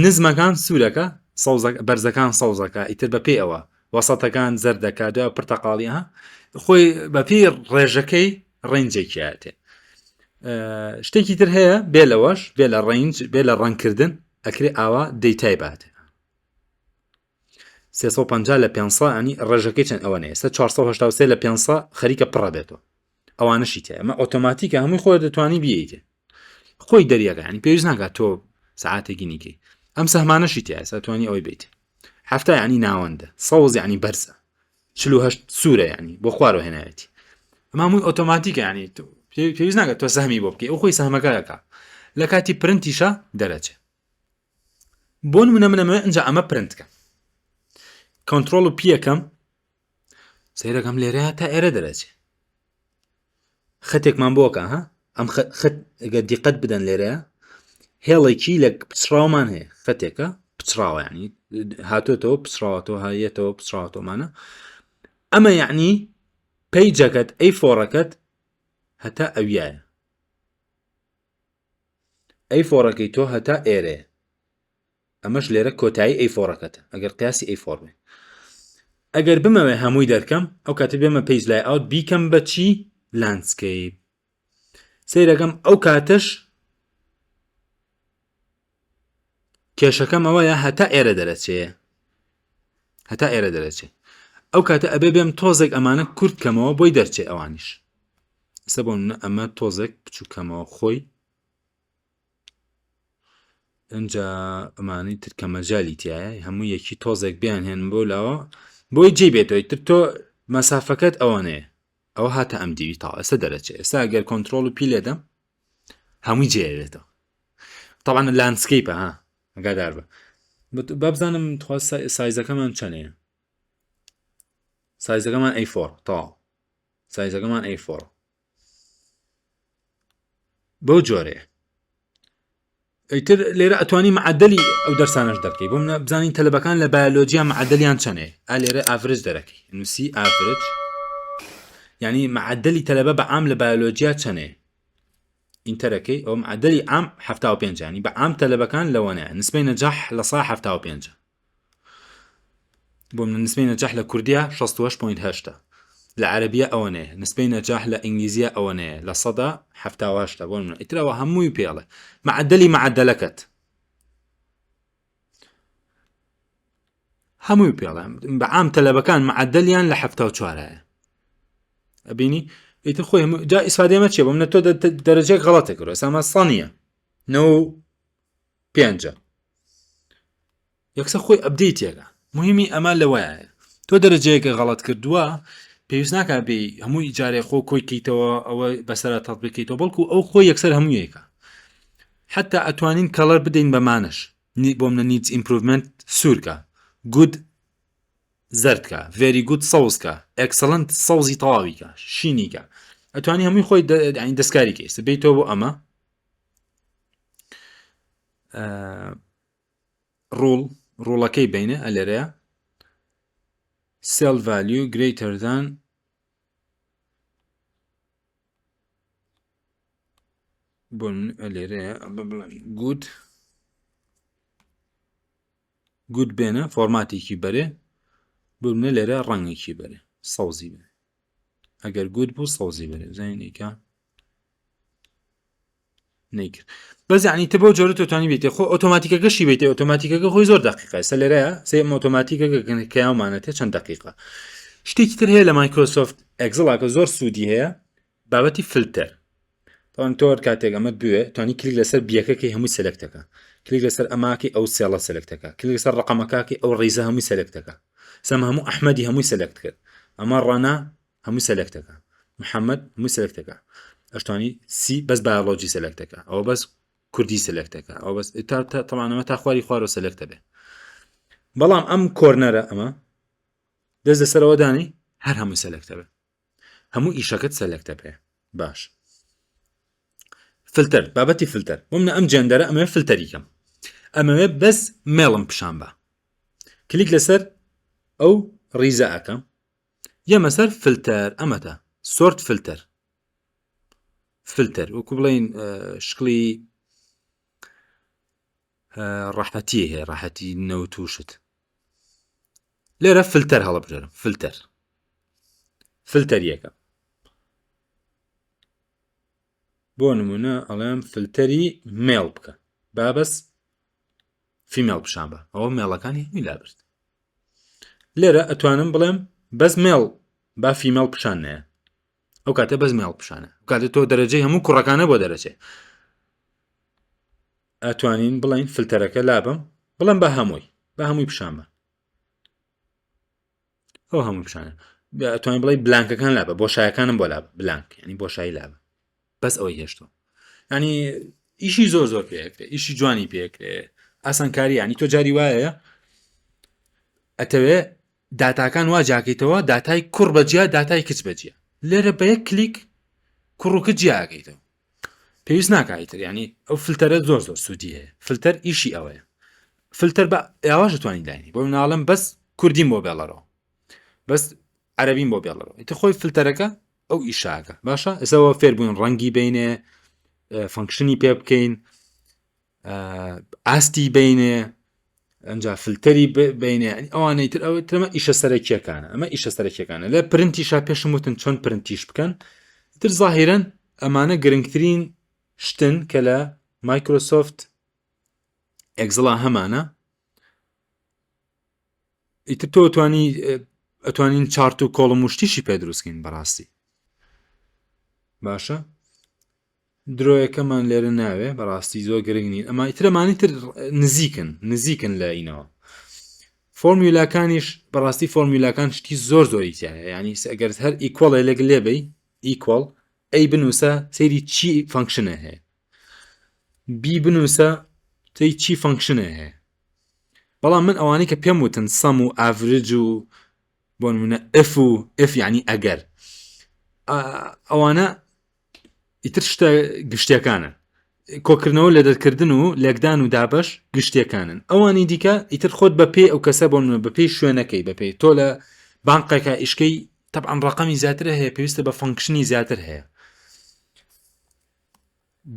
نزمەکان سوورەکە سەوزە بەرزەکان سەوزەکە ئیتر بە پێی ئەوە وەسەتەکان زەردەکە دوای پرتەقاڵی ها خۆی بەپێی ڕێژەکەی range ێکیاتێ شتێکی تر هەیە بێ لەوەش بێ لە range بێ لە ڕەنگکردن ئەکرێ ئاوا data ی باتێ 350 لە 500 ینی ڕێژەکەی چەند ئەوە نەیە 483 لە 500 خەریکە پڕە بێتەوە ئەوانەشی تیا ئەمە ئۆتۆماتیکە هەمووی خۆی دەتوانی بیەیتێ خۆی دەریەکە ینی پێویست ناکات تۆ سعاتێکی نیکەی ئەم سەهمانەشی تیا ئێستا توانی ئەوەی بیت هەفتا ینی ناوەندە سەوز ینی بەرزە 48 سوورە ینی بۆ خوارەوە هێناوێتی ئەمە هەمووی ئۆتۆماتیکە ینی پێویست ناکات تۆ سەهمی بۆ بکەی ئەو خۆی سەهمەکەەکە لە کاتی پرنتیشە دەرەچێ بۆ نمونە منەمەوێ ئەجا ئەمە پرنت کەم کۆنتترۆل و پیەکەم سەیرەکەم لێرە تا ئێرە دەرەچێ خەتێکمان بۆکە ها ئەم خەت گەر دیقەت بدەن لێرە هێڵێکی لە پچڕاومان هەیە خەتێکە پچڕاوە ینی هاتۆتەوە پچڕاوەتەوە هایەتەوە پچڕاوەتەوەمانە ئەمە یعنی page ەکەت A4 ەکەت هەتا ئەویایە A4 ەکەی تۆ هەتا ئێرەیە ئەمەش لێرە کۆتایی A4 ەکەتە ئەگەر قیاسی A4 بێ ئەگەر بمەوێ هەمووی دەرکەم ئەو کاتە بێمە page layout بیکەم بە چی landscape سەیرەکەم ئەو کاتەش کێشەکەم ئەوەیە هەتا ئێرە دەرەچێ هەتا ئێرە دەرەچێ ئەو کاتە ئەبێ بێم تۆزێک ئەمانە کورت کەمەوە بۆی دەرچێ ئەوانیش ئسە بۆ ئەمە تۆزێک بچووکەمەوە خۆی ئەجا ئەمانەی تر کە مەجالی تایە هەموو یەکی تۆزێک بیان هێن بۆ لاوە بۆی جێ بێتەوەی تر تۆ مەسافەکەت ئەوانەیە ئەوە هاتە ئەم دیوی تا ئێستا دەرەچێ ئێستا گەر کۆنتترۆل و P لێدەم هەمووی جێبێتەوە طبعا landscape ە ها ئەگادار بە بابزانم تخوا size ەکەمان چەنەیە size ەکەمان A4 تەواو size ەکەمان A4 بەو جۆرەیە ئیتر لێرە ئەتوانی معدلی ئەو دەرسانەش دەرکەی بۆ منە بزانین تەلبەکان لە بایۆلۆجیا معدلیان چەنێ ئا لێرە average دەرەکەی نووسی average یعنی معدلی تەلەبە بە عام لە بایۆلۆجیا چەنێ enter ەکەی ئەو معدلی عام 75 ینی بە عام تەلەبەکان لەوەنەیە نسبەی نەجاح لە سا 75 بۆ من نسبەی نەجاح لە کوردیا 68.8 لە عەربیە ئەوەنەیە نسبەی نەجاح لە ئینگلیزیە ئەوەنەیە لە سەدا 78 بۆ من ئیترەوە هەمووی پێڵێ معدلی معدلەکەت هەمووی پێڵێ بە عام تەلەبەکان معدلیان لە 74 هەیە ئەبینی ئیتر خۆی جا ئیسفادێمە چێ بۆ منە تۆ دەرەجەیەک غەڵەتە کرد ئێستا سانیە نە پێنجە یەکسەر خۆی update ێکە مهمی ئەمە لەوەیە تۆ دەرەجەیەکە غەڵەت کردووە پێویست ناکە بێ هەموو ئیجارێ خۆ کۆی کەیتەوە ئەوە بەسەر تەطبیقیتەوە بەڵکو ئەو خۆی یەکسەر هەموویەکە حتا ئەتوانین color بدەین بەمانش بۆ منە needs improvement سوورکە good زەردکە very good سەوزکە excellent سەوزی تەواویکە شینیکە ئەتوانی هەمووی خۆی دەستکاری کەیسە بیتەوە بۆ ئەمە rule rule ەکەی بینە ئەلێرەیە cell value greater than بۆ لێرەیە بڵێن good good بێنە فۆرماتێکی بەرێ ببنە لێرە ڕەنگێکی بەرێ سەوزی بێ ئەگەر good بوو سەوزی بەرێ زانینێکە نەیکرد بەس یعنی تە بەو جۆرە تۆتوانی بێتێ خۆ ئۆتۆماتیکەکەشی بێتێ ئۆتۆماتیکەکە خۆی زۆر دقیقە سە لێرەیە سێ ئۆتۆماتیکەکە کەیاومانەتێ چەند دقیقە شتێکی تر هەیە لە مایکرۆسۆفت ئەکسڵاکە زۆر سوودی هەیە بابەتی فلتەر تاوان تۆ کاتێک ئەمە بوێ توانی کلیک لەسەر بیەکەکەی هەمووی select ەکە کلیک لەسەر ئەماکەی ئەو cell ە select ەکە کلیک لەسەر ڕقەمەکەکەی ئەو ڕیزە هەمووی select ەکە سەم هەموو ئەحمەدی هەمووی select کرد ئەمە ڕەنا هەمووی select ەکە محەممەد هەمووی select ەکە ئەشتوانی سی بەس بایۆلۆجی select ەکە ئەوە بەس کوردی select ەکە ئەو بەس تەمانەمە تا خواری خوارەوە select ە بێ بەڵام ئەم corner ە ئەمە دەست لەسەرەوە دانی هەر هەمووی select ە بێ هەموو ئیشەکەت select ە بێ باش فلتەر بابەتی فلتەر بۆ منە ئەم gender ە ئەمەوێ فلتەری کەم ئەمەوێ بەس male م پیشان بە کلیک لەسەر ئەو ڕیزە ئەەکەم یەمە سەر فلتەر ئەمەتە sort filter. فلتەر وەکو بڵین شکلی ڕەحەتی هەیە ڕەحەتی نەوت و شت لێرە فلتەر هەڵبژێرم فلتەر فلتەر یەکە بۆ نمونە ئەڵێم فلتەری male بکە با بەس female پیشان بە ئەوە male ەکانی هەمووی لابرد لێرە ئەتوانم بڵێم بەس male با female پیشان نەیە ئەو کاتە بەس male پیشانە کاتە تۆ دەرەجەی هەموو کوڕەکانە بۆ دەرەچێ ئەتوانین بڵین فلتەرەکە لابم بڵێم بە هەمووی بە هەمووی پیشان بە ئەو هەموو پیشانە ئەتوانین بڵێ blank ەکان لابە بۆشایەکانم بۆ لابە blank ینی بۆشایی لابە بەس ئەوەی هێشتەوە ینی ئیشی زۆر زۆر پێکرێ ئیشی جوانی پێکرێ ئاسانکاری ینی تۆ جاری وایە ئەتەوێ داتاکان وا جیاکەیتەوە داتای کوڕ بەجیا داتای کچ بەجیا لێرە بە یەک کلیک کوڕ و کچ جیاکەیتەوە پێویست ناکایتر ینی ئەو فلتەرە زۆر زۆر سوودی هەیە فلتەر ئیشی ئەوەیە فلتەر بە ئێواش توانین داینی بۆ مناڵم بەس کوردیم بۆ بێڵەرەوە بەس عەربیم بۆ بێڵەوە ئیتر خۆی فلتەرەکە ئەو ئیشاکە باشە ئێسەوە فێربوون ڕەنگی بینێ function ی پێ بکەین ئاستی بینێ ئەجا فلتەری بینێ ئەوانەی تر ئەوە ترمە ئیشە سەرەکیەکانە ئەمە ئیشە سەرەکیەکانە لە پرنتیشا پێشم وتن چۆن پرنتیش بکەن تر زاهیرەن ئەمانە گرنگترین شتن کە لە مایکرۆسۆفت ئێکزڵا هەمانە ئیتر تۆ توانی ئەتوانین chart و column و شتیشی پێ دروستکەین بەڕاستی باشە درۆیەکەمان لێرە ناوێ بەڕاستی زۆر گرنگ نین ئەما ئیترەمانی تر نزیکن نزیکن لە ئینەوە فۆرمیولاکانیش بەڕاستی فۆرمیولاکان شتی زۆر زۆری تایە ینی ئەگەر هەر equal ێ لەگ لێبی equal A بنووسە سەیری چی function ە هەیە B بنووسە تی چی function ە هەیە بەڵام من ئەوانەی کە پێم وتن sum و average و بۆ نمونە if و if یعنی ئەگەر ئەوانە ئیتر شتە گشتیەکانە کۆکردنەوە لە دەرکردن و لێکدان و دابش گشتیەکانن ئەوانی دیکە ئیتر خۆت بە پێی ئەو کەسە بۆ نمونە بە پێی شوێنەکەی بە پێی تۆ لە بانقێکە ئیشکەی تەبعەن ڕقەمی زیاتر هەیە پێویستە بە function ی زیاتر هەیە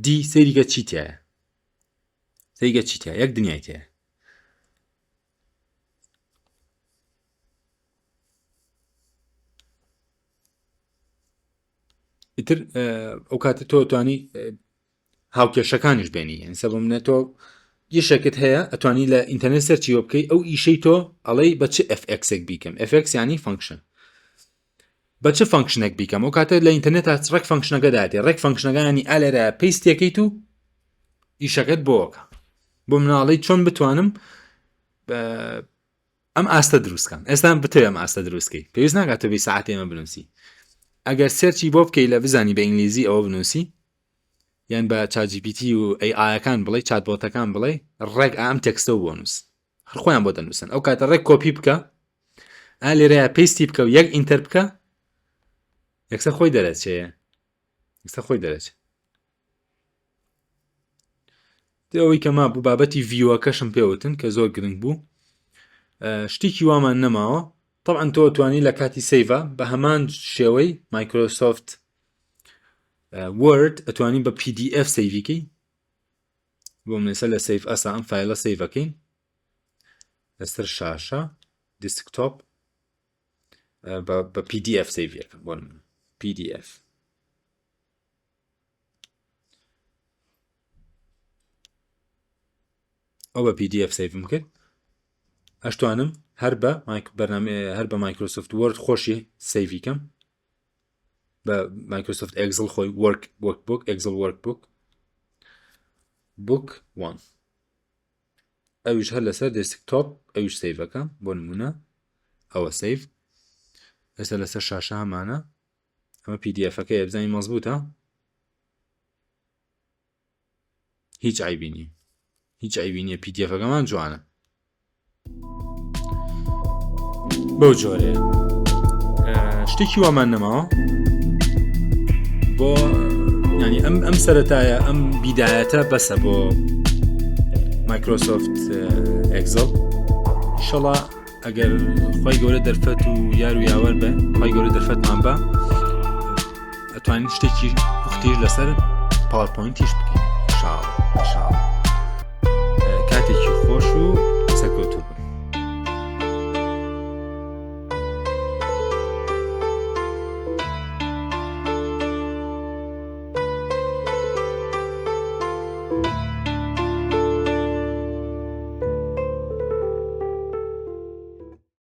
دی سەیریکە چی تایە سەیگە چی تایە یەک دنیای تایە ئیتر ئەو کاتە تۆ توانی هاوکێشەکانیش بێنی یعنی سە بۆ منە تۆ ئیشێکت هەیە ئەتوانی لە ئینتەرنێت search ی بۆ بکەی ئەو ئیشەی تۆ ئەڵێی بە چ fx ێک بیکەم fx ینی function بە چ function ێک بیکەم ئەو کاتە لە ئینتەرنێت ڕێک function ەکە داتێ ڕێک function ەکانی ئالێرە paste ێکەیت و ئیشەکەت بۆکە بۆ مناڵی چۆن بتوانم ئەم ئاستە دروستکەم ئێستا بتەوێ ئەم ئاستە دروستکەی پێویست ناکات تۆ بی ساعت ئێمە بنووسی ئەگەر search ی بۆ بکەی لە بزانی بە ئینگلیزی ئەوە بنووسی یان بە ChatGPT و AI ەکان بڵێ chatbot ەکان بڵێ ڕێک ئەم text ە بۆ نووس هەر خۆیان بۆ دەنووسن ئەو کاتە ڕێک کۆپی بکە ئا لێرەیە paste ی بکە و یەک enter بکە یەکسەر خۆی دەرەچێ یەکسەر خۆی دەرەچێ ئەوەی کە ما بوو بابەتی view ەکەشم پێوتن کە زۆر گرنگ بوو شتێکی وامان نەماوە طبعا تۆ توانی لە کاتی save ە بە هەمان شێوەی مایکرۆسۆفت وۆرد ئەتوانی بە PDF save یکەی بۆ منێسە لە save as ا ئەم file ە save ەکەین لەسەر شاشە desktop بە PDF save یەکەم بۆ PDF ئەو بە PDF save م کرد ئەشتوانم هەر بە بەرنامە هەر بە مایکرۆسۆفت وۆرد خۆشی save ی کەم بە مایکرۆسۆفت ئێکسل خۆی work workbook Excel workbook book one ئەویش هەر لەسەر desktop ئەویش save ەکە بۆ نمونە ئەوە save ئێستا لەسەر شاشە هەمانە ئەمە PDF ەکەیە بزانین مەزبووتە هیچ عیبی نییە هیچ عیبی نییە PDF ەکەمان جوانە بەو جۆرەیە شتێکی وامان نەماوە بۆ ینی ئەم ئەم سەتایە ئەم بیدایەتە بەسە بۆ مایکرۆسۆفت ئەکسل ئیشەڵا ئەگەر خی گەورە دەرفەت و یار و یاوەر بێ خی گەورە دەرفەتمان بە. ئەتوانین شتێکی پوختیش لەسەر PowerPoint یش بکەین شاڵ.